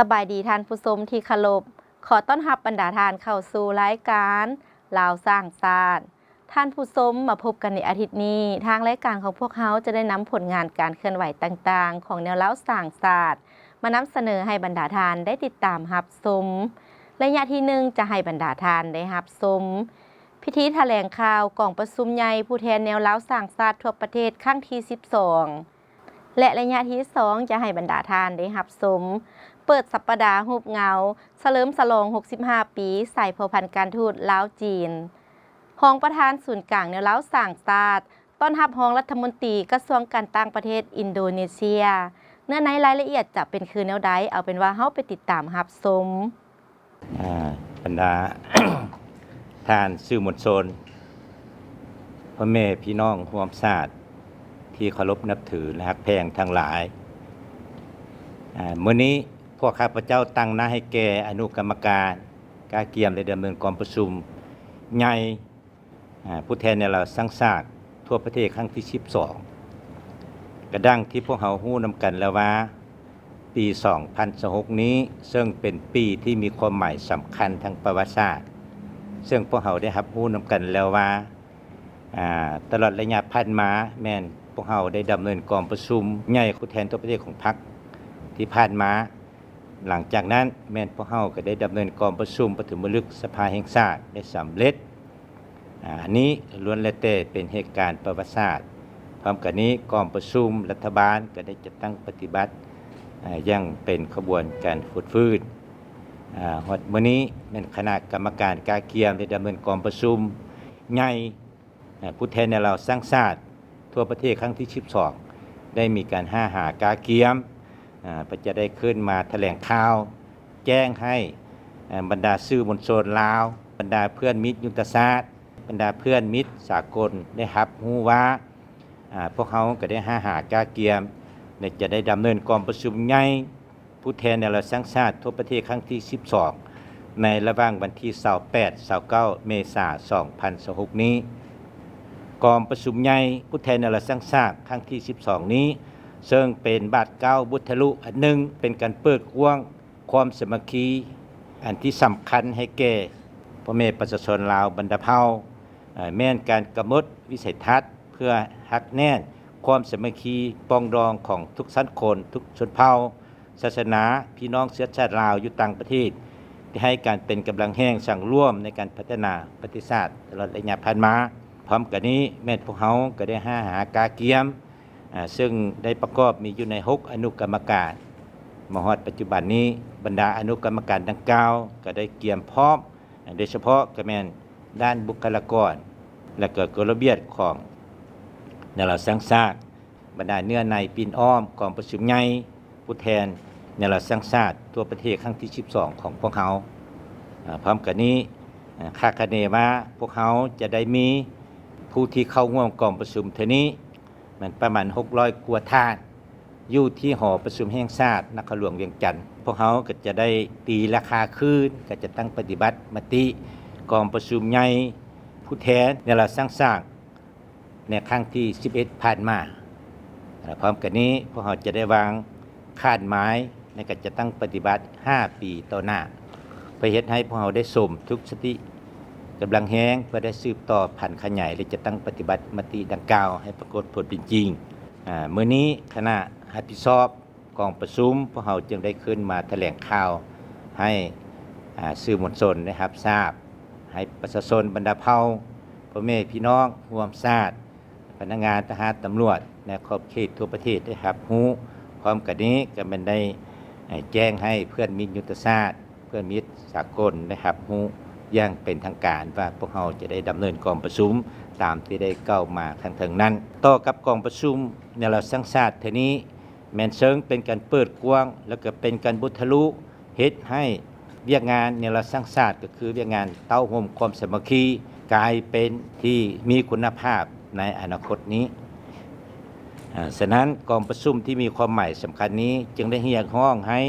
ສະບາຍດີທ່ານຜູ້ຊົມທີ່ເຄົາລົບ, ຂໍຕ້ອນຮັບບັນດາທ່ານເຂົ້າສູ່ລາຍການລາວສ້າງຊາດ. ທ່ານຜູ້ຊົມ, ມາພົບກັນໃນອາທິດນີ້, ທາງລາຍການຂອງພວກເຮົາຈະໄດ້ນຳຜົນງານການເຄື່ອນໄຫວຕ່າງໆຂອງແນວລາວສ້າງຊາດ ມານຳສະເໜີໃຫ້ບັນດາທ່ານໄດ້ຕິດຕາມຮັບຊົມ. ໄລຍະທີໜຶ່ງ ຈະໃຫ້ບັນດາທ່ານໄດ້ຮັບຊົມ ພິທີຖະແຫຼງຂ່າວກອງປະຊຸມໃຫຍ່ຜູ້ແທນແນວລາວສ້າງຊາດທົ່ວປະເທດຄັ້ງທີສິບສອງ ແລະ ໄລຍະທີສອງ ຈະໃຫ້ບັນດາທ່ານໄດ້ຮັບຊົມ ເປີດສັບປະດາຮູບເງົາ ສະເຫຼີມສະຫຼອງຫົກສິບຫ້າປີສາຍພົວພັນການທູດລາວ-ຈີນ. ຮອງປະທານສູນກາງແນວລາວສ້າງຊາດ ຕ້ອນຮັບຮອງລັດຖະມົນຕີກະຊວງການຕ່າງປະເທດອິນໂດເນເຊຍ. ເນື້ອໃນລາຍລະອຽດຈະເປັນຄືແນວໃດ, ເອົາເປັນວ່າເຮົາໄປຕິດຕາມຮັບຊົມ. ອ່າ ບັນດາ ທ່ານສື່ມວນຊົນ, ພໍ່ແມ່ພີ່ນ້ອງຮ່ວມຊາດທີ່ເຄົາລົບນັບຖື ແລະ ຮັກແພງທັງຫຼາຍ, ອ່າ ມື້ນີ້ພວກຂ້າພະເຈົ້າຕັ້ງໜ້າໃຫ້ແກ່ອະນຸກຳມະການກະກຽມ ແລະ ດຳເນີນກອງປະຊຸມໃຫຍ່ ອ່າ ຜູ້ແທນແນວລາວສ້າງຊາດທົ່ວປະເທດຄັ້ງທີສິບສອງ ກະດັ່ງທີ່ພວກເຮົາຮູ້ນຳກັນແລ້ວວ່າ ປີສອງພັນຊາວຫົກນີ້ ເຊິ່ງເປັນປີທີ່ມີຄວາມໝາຍສຳຄັນທາງປະຫວັດສາດ, ເຊິ່ງພວກເຮົາໄດ້ຮັບຮູ້ນຳກັນແລ້ວວ່າ ອ່າ ຕະຫຼອດໄລຍະຜ່ານມາ ແມ່ນພວກເຮົາໄດ້ດຳເນີນກອງປະຊຸມໃຫຍ່ຜູ້ແທນທົ່ວປະເທດຂອງພັກທີ່ຜ່ານມາ. ຫຼັງຈາກນັ້ນ ແມ່ນພວກເຮົາກໍໄດ້ດຳເນີນກອງປະຊຸມປະຖົມມະລຶກສະພາແຫ່ງຊາດໄດ້ສຳເລັດ. ອາ ອັນນີ້ລ້ວນແລ້ວແຕ່ເປັນເຫດການປະຫວັດສາດ. ພ້ອມກັນນີ້ ກອງປະຊຸມລັດຖະບານກໍໄດ້ຈັດຕັ້ງປະຕິບັດ ອາ ຢ່າງເປັນຂະບວນການຟົດຟື້ນ. ອາ ຮອດມື້ນີ້ແມ່ນຄະນະກຳມະການກະກຽມໄດ້ດຳເນີນກອງປະຊຸມໃຫຍ່ ອາ ຜູ້ແທນແນວລາວສ້າງຊາດທົ່ວປະເທດຄັ້ງທີສິບສອງ ໄດ້ມີການຮ່າຫາກະກຽມ ອາ ເພື່ອຈະໄດ້ຂຶ້ນມາຖະແຫຼງຂ່າວ ແຈ້ງໃຫ້ ອາ ບັນດາສື່ມວນຊົນລາວ, ບັນດາເພື່ອນມິດຍຸດທະສາດ, ບັນດາເພື່ອນມິດສາກົນໄດ້ຮັບຮູ້ວ່າ ອາ ພວກເຮົາກໍໄດ້ຮ່າຫາກະກຽມ ແລະ ຈະໄດ້ດຳເນີນກອງປະຊຸມໃຫຍ່ ຜູ້ແທນແນວລາວສ້າງຊາດທົ່ວປະເທດຄັ້ງທີສິບສອງ ໃນລະຫວ່າງວັນທີຊາວແປດ ຊາວເກົ້າ ເມສາ ສອງພັນຊາວຫົກນີ້. ກອງປະຊຸມໃຫຍ່ຜູ້ແທນແນວລາວສ້າງຊາດຄັ້ງທີສິບສອງນີ້ ເຊິ່ງເປັນບາດກ້າວບຸດທະລຸອັນໜຶ່ງ ເປັນການເປີດກວ້າງຄວາມສາມັກຄີອັນທີ່ສຳຄັນໃຫ້ແກ່ພໍ່ແມ່ປະຊາຊົນລາວບັນດາເຜົ່າ, ແມ່ນການກຳນົດວິໄສທັດ ເພື່ອຮັກແໜ້ນຄວາມສາມັກຄີປອງດອງຂອງທຸກຊັ້ນຄົນ, ທຸກຊົນເຜົ່າ, ສາສະໜາ, ພີ່ນ້ອງເຊື້ອຊາດລາວຢູ່ຕ່າງປະເທດ ທີ່ໃຫ້ການເປັນກຳລັງແຮງສັງລວມໃນການພັດທະນາປະເທດຊາດຕະຫຼອດໄລຍະຜ່ານມາ. ພ້ອມກັນນີ້ ແມ່ນພວກເຮົາກໍໄດ້ຮ່າຫາກະກຽມ ອາ ເຊິ່ງໄດ້ປະກອບມີຢູ່ໃນຫົກອະນຸກຳມະການ. ມາຮອດປັດຈຸບັນນີ້ ບັນດາອະນຸກຳມະການດັ່ງກ່າວກໍໄດ້ກຽມພ້ອມ ໂດຍສະເພາະກໍແມ່ນດ້ານບຸກຄະລາກອນ ແລະ ກໍກົດລະບຽບຂອງແນວລາວສ້າງຊາດ, ບັນດາເນື້ອໃນປິ່ນອ້ອມກອງປະຊຸມໃຫຍ່ຜູ້ແທນແນວລາວສ້າງຊາດທົ່ວປະເທດຄັ້ງທີສິບສອງຂອງພວກເຮົາ. ອາ ພ້ອມກັນນີ້ ອາ ຄາດຄະເນວ່າພວກເຮົາຈະໄດ້ມີຜູ້ທີ່ເຂົ້າຮ່ວມກອງປະຊຸມເທື່ອນີ້ ແມ່ນປະມານຫົກຮ້ອຍກວ່າທ່ານ ຢູ່ທີ່ຫໍປະຊຸມແຫ່ງຊາດນະຄອນຫຼວງວຽງຈັນ. ພວກເຮົາກໍຈະໄດ້ຕີລາຄາຄືນ ການຈັດຕັ້ງປະຕິບັດມະຕິກອງປະຊຸມໃຫຍ່ຜູ້ແທນແນວລາວສ້າງຊາດໃນຄັ້ງທີສິບເອັດຜ່ານມາ. ແລະ ພ້ອມກັນນີ້ ພວກເຮົາຈະໄດ້ວາງຄາດໝາຍໃນການຈັດຕັ້ງປະຕິບັດຫ້າປີຕໍ່ໜ້າ ເພື່ອເຮັດໃຫ້ພວກເຮົາໄດ້ສົມທຸກສະຕິກຳລັງແຮງ ເພື່ອໄດ້ສືບຕໍ່ຜັນຂະຫຍາຍ ແລະ ຈັດຕັ້ງປະຕິບັດມະຕິດັ່ງກ່າວໃຫ້ປາກົດຜົນເປັນຈິງ. ອາ ມື້ນີ້ຄະນະຮັບຜິດຊອບກອງປະຊຸມ ພວກເຮົາຈຶ່ງໄດ້ຂຶ້ນມາຖະແຫຼງຂ່າວໃຫ້ ອາ ສື່ມວນຊົນໄດ້ຮັບຊາບ, ໃຫ້ປະຊາຊົນບັນດາເຜົ່າ, ພໍ່ແມ່ພີ່ນ້ອງຮ່ວມຊາດ, ພະນັກງານ, ທະຫານ, ຕຳຫຼວດ ໃນຂອບເຂດທົ່ວປະເທດໄດ້ຮັບຮູ້. ພ້ອມກັນນີ້ກໍແມ່ນໄດ້ ເອີ່ ແຈ້ງໃຫ້ເພື່ອນມິດຍຸດທະສາດ, ເພື່ອນມິດສາກົນໄດ້ຮັບຮູ້ຢ່າງເປັນທາງການວ່າ ພວກເຮົາຈະໄດ້ດຳເນີນກອງປະຊຸມຕາມທີ່ໄດ້ກ່າວມາຂ້າງເທິງນັ້ນ. ຕໍ່ກັບກອງປະຊຸມແນວລາວສ້າງຊາດເທື່ອນີ້ ແມ່ນເຊິ່ງເປັນການເປີດກວ້າງ ແລະ ກໍເປັນການບຸດທະລຸ ເຮັດໃຫ້ວຽກງານແນວລາວສ້າງຊາດ ກໍຄືວຽກງານເຕົ້າໂຮມຄວາມສາມັກຄີ ກາຍເປັນທີ່ມີຄຸນນະພາບໃນອະນາຄົດນີ້. ອາ ສະນັ້ນ ກອງປະຊຸມທີ່ມີຄວາມໝາຍສຳຄັນນີ້ ຈຶ່ງໄດ້ຮຽກຮ້ອງໃຫ້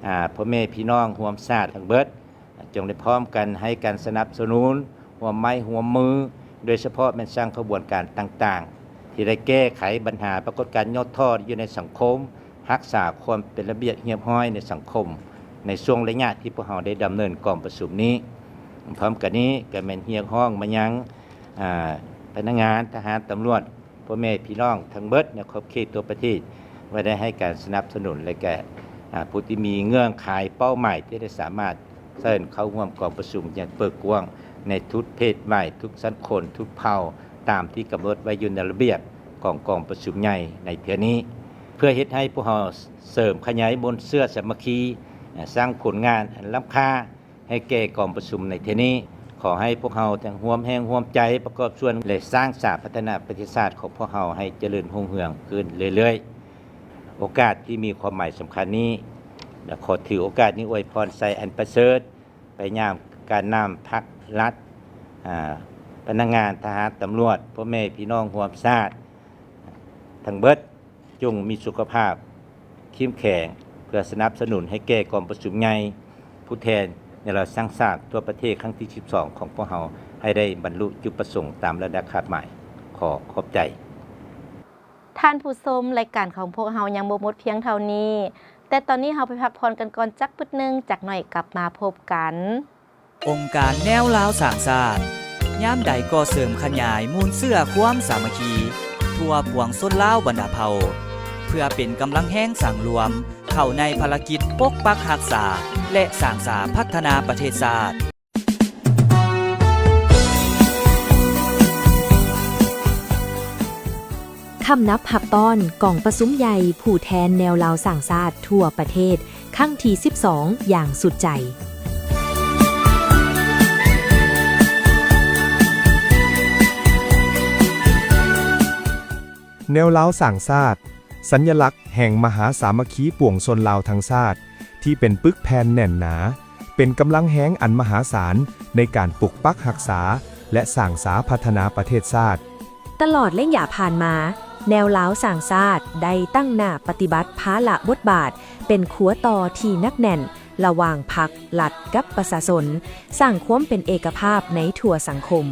ອາ ພໍ່ແມ່ພີ່ນ້ອງຮ່ວມຊາດທັງເບິດ ຈົ່ງໄດ້ພ້ອມກັນໃຫ້ການສະໜັບສະໜູນ ຮ່ວມໄມ້ຮ່ວມມື ໂດຍສະເພາະແມ່ນສ້າງຂະບວນການຕ່າງໆ ທີ່ໄດ້ແກ້ໄຂບັນຫາປາກົດການຫຍໍ້ທໍ້ຢູ່ໃນສັງຄົມ, ຮັກສາຄວາມເປັນລະບຽບຮຽບຮ້ອຍໃນສັງຄົມ, ໃນຊ່ວງໄລຍະທີ່ພວກເຮົາໄດ້ດຳເນີນກອງປະຊຸມນີ້. ພ້ອມກັນນີ້ກໍແມ່ນຮຽກຮ້ອງມາຍັງ ອາ ພະນັກງານ, ທະຫານ, ຕຳຫຼວດ, ພໍ່ແມ່ພີ່ນ້ອງທັງເບິດໃນຂອບເຂດທົ່ວປະເທດ ວ່າໄດ້ໃຫ້ການສະໜັບສະໜູນ ແລະກະ ອາ ຜູ້ທີ່ມີເງື່ອນໄຂເປົ້າໝາຍທີ່ໄດ້ສາມາດເຊີນເຂົ້າຮ່ວມກອງປະຊຸມຢ່າງເປີດກວ້າງໃນທຸກເພດໄວ, ທຸກຊັ້ນຄົນ, ທຸກເຜົ່າ ຕາມທີ່ກຳນົດໄວ້ຢູ່ໃນລະບຽບຂອງກອງປະຊຸມໃຫຍ່ໃນເທື່ອນີ້ ເພື່ອເຮັດໃຫ້ພວກເຮົາເສີມຂະຫຍາຍມູນເຊື້ອສາມັກຄີ, ສ້າງຜົນງານອັນລ້ຳຄ່າໃຫ້ແກ່ກອງປະຊຸມໃນເທື່ອນີ້. ຂໍໃຫ້ພວກເຮົາທັງຮ່ວມແຮງຮ່ວມໃຈປະກອບສ່ວນ ແລະ ສ້າງສາພັດທະນາປະເທດຊາດຂອງພວກເຮົາໃຫ້ຈະເລີນຮຸ່ງເຮືອງຂຶ້ນເລື້ອຍໆ. ໂອກາດທີ່ມີຄວາມໝາຍສຳຄັນນີ້ ແລະ ຂໍຖືໂອກາດນີ້ອວຍພອນໄຊອັນປະເສີດ ໄປຍັງການນຳພັກລັດ, ອາ ພະນັກງານ, ທະຫານ, ຕຳຫຼວດ, ພໍ່ແມ່ພີ່ນ້ອງຮ່ວມຊາດທັງເບິດ ຈົ່ງມີສຸຂະພາບເຂັ້ມແຂງ ເພື່ອສະໜັບສະໜູນໃຫ້ແກ່ກອງປະຊຸມໃຫຍ່ຜູ້ແທນແນວລາວສ້າງຊາດທົ່ວປະເທດຄັ້ງທີສິບສອງຂອງພວກເຮົາ ໃຫ້ໄດ້ບັນລຸຈຸດປະສົງຕາມລະດັບຄາດໝາຍ. ຂໍຂອບໃຈ. ທ່ານຜູ້ຊົມ, ລາຍການຂອງພວກເຮົາຍັງບໍ່ໝົດພຽງເທົ່ານີ້, ແຕ່ຕອນນີ້ເຮົາໄປພັກຜ່ອນກັນກ່ອນຈັກປຶດໜຶ່ງ, ຈັກໜ້ອຍກັບມາພົບກັນ. ອົງການແນວລາວສ້າງຊາດ ຍາມໃດກໍເສີມຂະຫຍາຍມູນເຊື້ອຄວາມສາມັກຄີທົ່ວປວງຊົນລາວບັນດາເຜົ່າ ເພື່ອເປັນກຳລັງແຮງສັງລວມເຂົ້າໃນພາລະກິດປົກປັກຮັກສາ ແລະ ສ້າງສາພັດທະນາປະເທດຊາດ. ຄຳນັບຮັບຕ້ອນກອງປະຊຸມໃຫຍ່ຜູ້ແທນແນວລາວສ້າງຊາດທົ່ວປະເທດ ຄັ້ງທີສິບສອງ ຢ່າງສຸດໃຈ. ແນວລາວສ້າງຊາດ ສັນຍະລັກແຫ່ງມະຫາສາມັກຄີປວງຊົນລາວທັງຊາດ ທີ່ເປັນປຶກແຜ່ນແໜ້ນໜາ, ເປັນກຳລັງແຮງອັນມະຫາສານໃນການປົກປັກຮັກສາ ແລະ ສ້າງສາພັດທະນາປະເທດຊາດ. ຕະຫຼອດໄລຍະຜ່ານມາ, ແນວລາວສ້າງຊາດໄດ້ຕັ້ງໜ້າປະຕິບັດພາລະບົດບາດເປັນຂົວຕໍ່ທີ່ໜັກແໜ້ນລະຫວ່າງພັກ, ລັດ ກັບປະຊາຊົນ, ສ້າງຄວາມເປັນເອກະພາບໃນທົ່ວສັງຄົມ.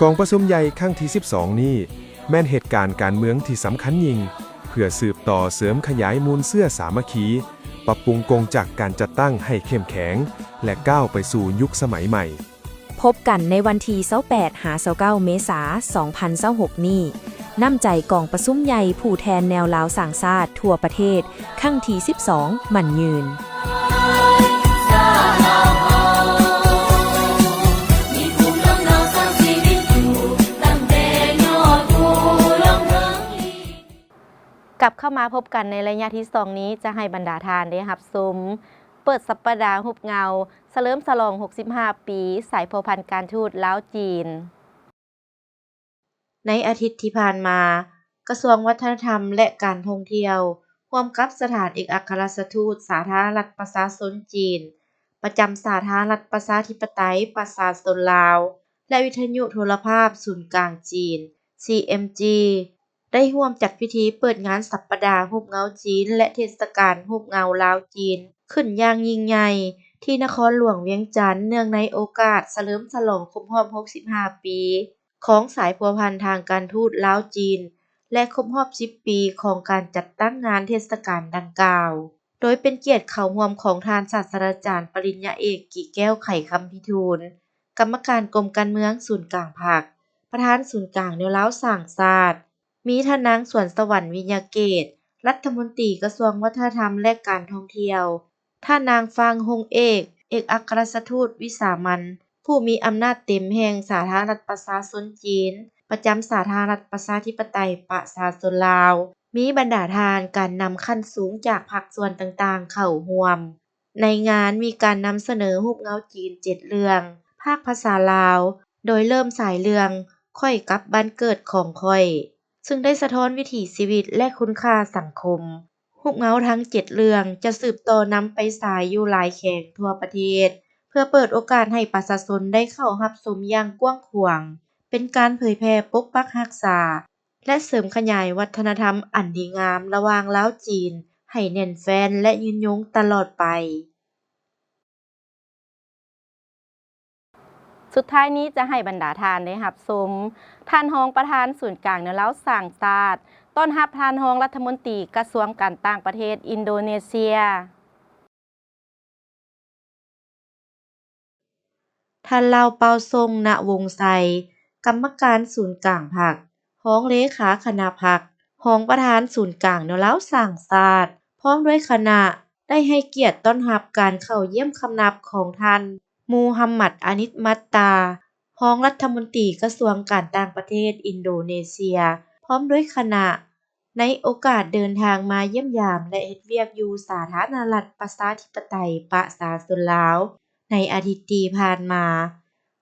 ກອງປະຊຸມໃຫຍ່ຄັ້ງທີສິບສອງນີ້ ແມ່ນເຫດການການເມືອງທີ່ສຳຄັນຍິ່ງ ເພື່ອສືບຕໍ່ເສີມຂະຫຍາຍມູນເຊື້ອສາມັກຄີ, ປັບປຸງກົງຈັກການຈັດຕັ້ງໃຫ້ເຂັ້ມແຂງ ແລະ ກ້າວໄປສູ່ຍຸກສະໄໝໃໝ່. ພົບກັນໃນວັນທີຊາວແປດຫາຊາວເກົ້າເມສາ ສອງພັນຊາວຫົກນີ້, ນ້ຳໃຈກອງປະຊຸມໃຫຍ່ຜູ້ແທນແນວລາວສ້າງຊາດທົ່ວປະເທດ ຄັ້ງທີສິບສອງ ໝັ້ນຍືນ. ກັບເຂົ້າມາພົບກັນໃນໄລຍະທີສອງນີ້ ຈະໃຫ້ບັນດາທ່ານໄດ້ຮັບຊົມ ເປີດສັບປະດາຮູບເງົາ ສະເຫຼີມສະຫຼອງຫົກສິບຫ້າປີ ສາຍພົວພັນການທູດລາວ-ຈີນ. ໃນອາທິດທີ່ຜ່ານມາ, ກະຊວງວັດທະນະທຳ ແລະ ການທ່ອງທ່ຽວ ຮ່ວມກັບສະຖານເອກອັກຄະລັດຖະທູດສາທາລະນະລັດປະຊາຊົນຈີນ ປະຈຳສາທາລະນະລັດປະຊາທິປະໄຕປະຊາຊົນລາວ ແລະ ວິທະຍຸໂທລະພາບສູນກາງຈີນ ຊີເອັມຈີ ໄດ້ຮ່ວມຈັດພິທີເປີດງານສັບປະດາຮູບເງົາຈີນ ແລະ ເທດສະການຮູບເງົາລາວ-ຈີນ ຂຶ້ນຢ່າງຍິ່ງໃຫຍ່ ທີ່ນະຄອນຫຼວງວຽງຈັນ ເນື່ອງໃນໂອກາດສະເຫຼີມສະຫຼອງຄົບຮອບຫົກສິບຫ້າປີ ຂອງສາຍພົວພັນທາງການທູດລາວ-ຈີນ ແລະ ຄົບຮອບສິບປີຂອງການຈັດຕັ້ງງານເທດສະການດັ່ງກ່າວ, ໂດຍເປັນກຽດເຂົ້າຮ່ວມຂອງທ່ານສາດສະດາຈານປະລິນຍາເອກ ກີແກ້ວ ໄຂຄຳພິທູນ, ກຳມະການກົມການເມືອງສູນກາງພັກ, ປະທານສູນກາງແນວລາວສ້າງຊາດ, ມີທ່ານນາງ ສວນສະຫວັນ ວິຍະເກດ ລັດຖະມົນຕີກະຊວງວັດທະນະທຳ ແລະ ການທ່ອງທ່ຽວ, ທ່ານນາງ ຟາງ ຮົງເອກ ເອກອັກຄະລັດຖະທູດວິສາມັນ ຜູ້ມີອຳນາດເຕັມແຫ່ງສາທາລະນະລັດປະຊາຊົນຈີນ ປະຈຳສາທາລະນະລັດປະຊາທິປະໄຕປະຊາຊົນລາວ, ມີບັນດາທ່ານການນຳຂັ້ນສູງຈາກພາກສ່ວນຕ່າງໆເຂົ້າຮ່ວມ. ໃນງານມີການນຳສະເໜີຮູບເງົາຈີນເຈັດເລື່ອງ ພາກພາສາລາວ, ໂດຍເລີ່ມສາຍເລື່ອງ ຂ້ອຍກັບບ້ານເກີດຂອງຂ້ອຍ ຊຶ່ງໄດ້ສະທ້ອນວິຖີຊີວິດ ແລະ ຄຸນຄ່າສັງຄົມ. ຮູບເງົາທັງເຈັດເລື່ອງຈະສືບຕໍ່ນຳໄປສາຍຢູ່ຫຼາຍແຂວງທົ່ວປະເທດ ເພື່ອເປີດໂອກາດໃຫ້ປະຊາຊົນໄດ້ເຂົ້າຮັບຊົມຢ່າງກວ້າງຂວາງ, ເປັນການເຜີຍແຜ່ປົກປັກຮັກສາ ແລະ ເສີມຂະຫຍາຍວັດທະນະທຳອັນດີງາມລະຫວ່າງລາວ-ຈີນ ໃຫ້ແໜ້ນແຟ້ນ ແລະ ຍືນຍົງຕະຫຼອດໄປ. ສຸດທ້າຍນີ້ຈະໃຫ້ບັນດາທ່ານໄດ້ຮັບຊົມ ທ່ານຮອງປະທານສູນກາງແນວລາວສ້າງຊາດ ຕ້ອນຮັບທ່ານຮອງລັດຖະມົນຕີກະຊວງການຕ່າງປະເທດອິນໂດເນເຊຍ. ທ່ານ ລາວເປົ່າສົງ ນະວົງໄຊ ກຳມະການສູນກາງພັກ, ຮອງເລຂາຄະນະພັກ, ຮອງປະທານສູນກາງແນວລາວສ້າງຊາດ ພ້ອມດ້ວຍຄະນະ ໄດ້ໃຫ້ກຽດຕ້ອນຮັບການເຂົ້າຢ້ຽມຄຳນັບຂອງທ່ານ ມູຮັມມັດ ອານິດ ມັດຕາ ຮອງລັດຖະມົນຕີກະຊວງການຕ່າງປະເທດອິນໂດເນເຊຍ ພ້ອມດ້ວຍຄະນະ ໃນໂອກາດເດີນທາງມາຢ້ຽມຢາມ ແລະ ເຮັດວຽກຢູ່ສາທາລະນະລັດປະຊາທິປະໄຕປະຊາຊົນລາວ ໃນອາທິດທີ່ຜ່ານມາ.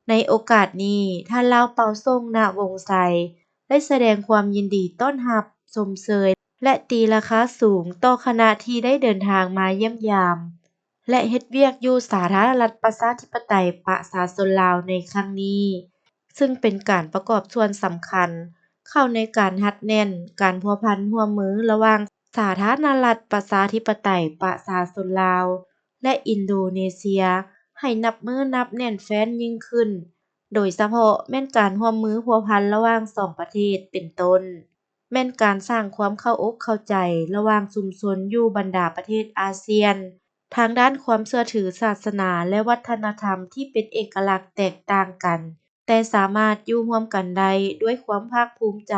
ໃນໂອກາດນີ້, ທ່ານ ລາວເປົ່າສົງ ນະວົງໄຊ ໄດ້ສະແດງຄວາມຍິນດີຕ້ອນຮັບ, ຊົມເຊີຍ ແລະ ຕີລາຄາສູງຕໍ່ຄະນະທີ່ໄດ້ເດີນທາງມາຢ້ຽມຢາມ ແລະ ເຮັດວຽກຢູ່ສາທາລະນະລັດປະຊາທິປະໄຕປະຊາຊົນລາວໃນຄັ້ງນີ້, ຊຶ່ງເປັນການປະກອບສ່ວນສຳຄັນເຂົ້າໃນການຮັດແໜ້ນການພົວພັນຮ່ວມມືລະຫວ່າງສາທາລະນະລັດປະຊາທິປະໄຕປະຊາຊົນລາວ ແລະ ອິນໂດເນເຊຍ ໃຫ້ນັບມື້ນັບແໜ້ນແຟ້ນຍິ່ງຂຶ້ນ, ໂດຍສະເພາະແມ່ນການຮ່ວມມືພົວພັນລະຫວ່າງສອງປະເທດ ເປັນຕົ້ນ ແມ່ນການສ້າງຄວາມເຂົ້າອົກເຂົ້າໃຈລະຫວ່າງຊຸມຊົນຢູ່ບັນດາປະເທດອາຊຽນ ທາງດ້ານຄວາມເຊື່ອຖືສາສະໜາ ແລະ ວັດທະນະທຳທີ່ເປັນເອກະລັກແຕກຕ່າງກັນ, ແຕ່ສາມາດຢູ່ຮ່ວມກັນໄດ້ດ້ວຍຄວາມພາກພູມໃຈ.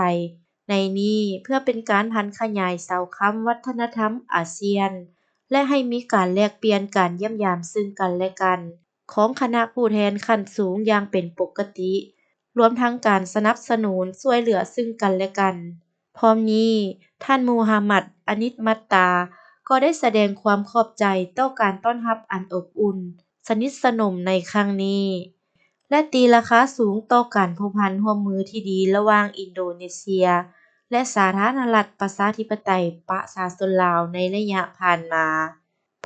ໃນນີ້ເພື່ອເປັນການຜັນຂະຫຍາຍເສົາຄ້ຳວັດທະນະທຳອາຊຽນ ແລະ ໃຫ້ມີການແລກປ່ຽນການຢ້ຽມຢາມຊຶ່ງກັນແລະກັນ ຂອງຄະນະຜູ້ແທນຂັ້ນສູງຢ່າງເປັນປົກກະຕິ, ລວມທັງການສະໜັບສະໜູນຊ່ວຍເຫຼືອຊຶ່ງກັນແລະກັນ. ພ້ອມນີ້, ທ່ານ ມູຮຳມັດ ອານິດ ມັດຕາ ກໍໄດ້ສະແດງຄວາມຂອບໃຈຕໍ່ການຕ້ອນຮັບອັນອົບອຸ່ນ, ສະໜິດສະໜົມໃນຄັ້ງນີ້ ແລະ ຕີລາຄາສູງຕໍ່ການພົວພັນຮ່ວມມືທີ່ດີລະຫວ່າງອິນໂດເນເຊຍ ແລະ ສາທາລະນະລັດປະຊາທິປະໄຕປະຊາຊົນລາວໃນໄລຍະຜ່ານມາ.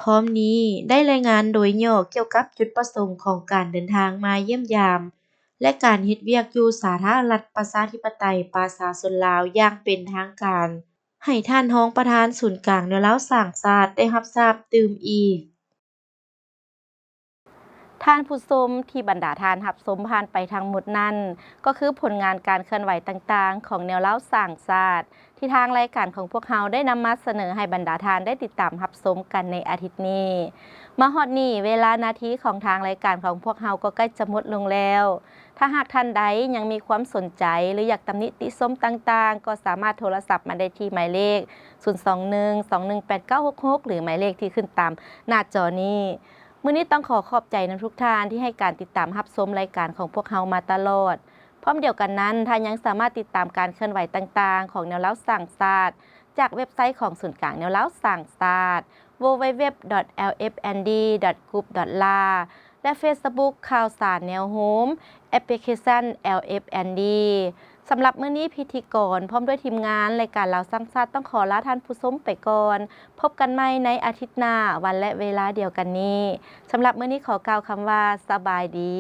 ພ້ອມນີ້ໄດ້ລາຍງານໂດຍຫຍໍ້ກ່ຽວກັບຈຸດປະສົງຂອງການເດີນທາງມາຢ້ຽມຢາມ ແລະ ການເຮັດວຽກຢູ່ສາທາລະນະລັດປະຊາທິປະໄຕປະຊາຊົນລາວຢ່າງເປັນທາງການ ໃຫ້ທ່ານຮອງປະທານສູນກາງແນວລາວສ້າງຊາດໄດ້ຮັບຊາບຕື່ມອີກ. ທ່ານຜູ້ຊົມ, ທີ່ບັນດາທ່ານຮັບຊົມຜ່ານໄປທັງໝົດນັ້ນ ກໍຄືຜົນງານການເຄື່ອນໄຫວຕ່າງໆຂອງແນວລາວສ້າງຊາດ ທີ່ທາງລາຍການຂອງພວກເຮົາໄດ້ນຳມາສະເໜີໃຫ້ບັນດາທ່ານໄດ້ຕິດຕາມຮັບຊົມກັນໃນອາທິດນີ້. ມາຮອດນີ້, ເວລານາທີຂອງທາງລາຍການຂອງພວກເຮົາກໍໃກ້ຈະໝົດລົງແລ້ວ. ຖ້າຫາກທ່ານໃດຍັງມີຄວາມສົນໃຈ ຫຼື ຢາກຕຳໜິຕິຊົມຕ່າງໆ, ກໍສາມາດໂທລະສັບມາໄດ້ທີ່ໝາຍເລກ ສູນສອງໜຶ່ງ ສອງໜຶ່ງແປດເກົ້າຫົກຫົກ ຫຼື ໝາຍເລກທີ່ຂຶ້ນຕາມໜ້າຈໍນີ້. ມື້ນີ້ຕ້ອງຂໍຂອບໃຈນຳທຸກທ່ານທີ່ໃຫ້ການຕິດຕາມຮັບຊົມລາຍການຂອງພວກເຮົາມາຕະຫຼອດ. ພ້ອມດຽວກັນນັ້ນ, ທ່ານຍັງສາມາດຕິດຕາມການເຄື່ອນໄຫວຕ່າງໆຂອງແນວລາວສ້າງຊາດ ຈາກເວັບໄຊຂອງສູນກາງແນວລາວສ້າງຊາດ ดับเบิลยู ดับเบิลยู ดับเบิลยู ดอท แอล เอฟ เอ็น ดี ดอท กรุ๊ป ดอท แอล เอ ແລະ ເຟສບຸກຂ່າວສານແນວໂຮມ ແອັບພລິເຄຊັນ ແອລ ເອຟ ເອັນ ດີ. ສຳລັບມື້ນີ້, ພິທີກອນ ພ້ອມດ້ວຍທີມງານລາຍການລາວສ້າງຊາດ ຕ້ອງຂໍລາທ່ານຜູ້ຊົມໄປກ່ອນ. ພົບກັນໃໝ່ໃນອາທິດໜ້າ, ວັນ ແລະ ເວລາດຽວກັນນີ້. ສຳລັບມື້ນີ້, ຂໍກ່າວຄຳວ່າ ສະບາຍດີ.